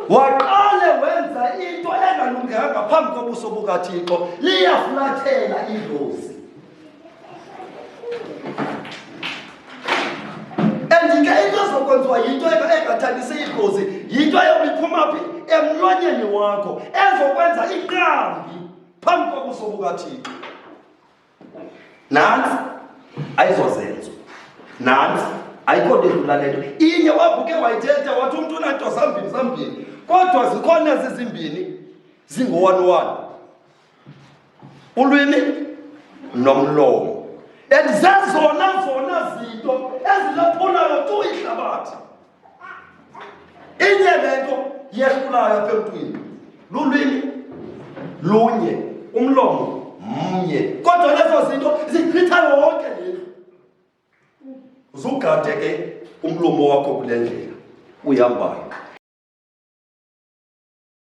Waqale wenza into engalunganga phambi kobuso bukaThixo, liyafulathela idlozi. And ke into ezokwenziwa yinto engathandisi idlozi, yinto eyobe iphuma phi? Emlonyeni wakho, ezokwenza inqambi phambi kobuso bukaThixo. Nantsi ayizozenzo, nantsi ayikho nto edlula le nto inye. Wabhuke wayithetha wathi umntu unanto zambini zambini, kodwa zikhona ezi zimbini zingowani-wani, ulwimi nomlomo, and zezona zona zinto ezilaphulayo tu ihlabathi. Inye le nto yehlulayo apha emntwini, lulwimi lunye, umlomo mnye, kodwa lezo zinto zichitha yonke le ndlu. Uzugade ke umlomo wakho kule ndlela uyihambayo.